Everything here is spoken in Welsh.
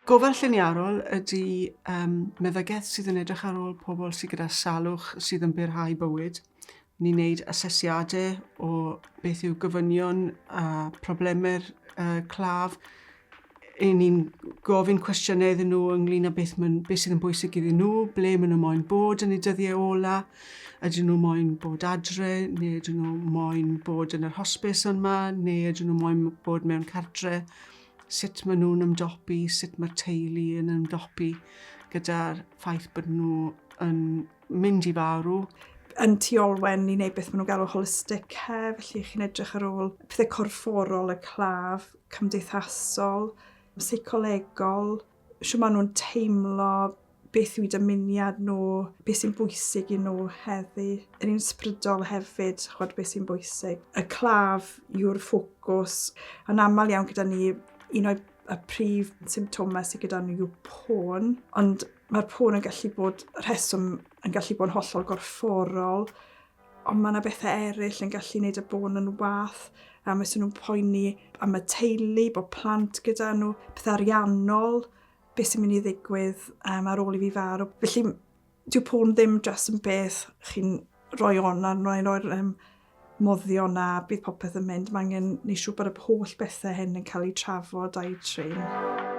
Gofal lliniarol ydy um, meddygaeth sydd yn edrych ar ôl pobl sydd gyda salwch sydd yn byrhau bywyd. Ni'n neud asesiadau o beth yw gofynion a problemau'r uh, claf. I ni'n gofyn cwestiynau iddyn nhw ynglyn â beth, maen, beth sydd yn bwysig iddyn nhw, ble maen nhw moyn bod yn eu dyddiau ola, ydyn nhw moyn bod adre, neu ydyn nhw moyn bod yn yr hospis yma, neu ydyn nhw moyn bod mewn cartre, sut maen nhw'n ymdopi, sut mae'r teulu yn ymdopi gyda'r ffaith bod nhw yn mynd i farw. Yn Tŷ Olwen, ni'n neud beth maen nhw'n galw holistic care, felly chi'n edrych ar ôl pethau corfforol y claf, cymdeithasol, seicolegol, shwt maen nhw'n teimlo, beth yw eu dymuniad nhw, beth sy'n bwysig i nhw heddi. Yr un ysbrydol hefyd, chwed beth sy'n bwysig. Y claf yw'r ffocws. Yn aml iawn gyda ni, un o'i y prif symptomau sydd gyda nhw yw poen, ond mae'r poen yn gallu bod, rheswm yn gallu bod yn hollol gorfforol, ond mae yna bethau eraill yn gallu gwneud y bôn yn wath, a mae nhw'n poeni am y teulu, bod plant gyda nhw, pethau ariannol, beth sy'n mynd i ddigwydd um, ar ôl i fi farw. Felly, dyw poen ddim dros yn beth chi'n rhoi on a rhoi roi'r um, moddion a bydd popeth yn mynd. Mae angen neud siŵr bod y holl bethau hyn yn cael eu trafod a'u trin.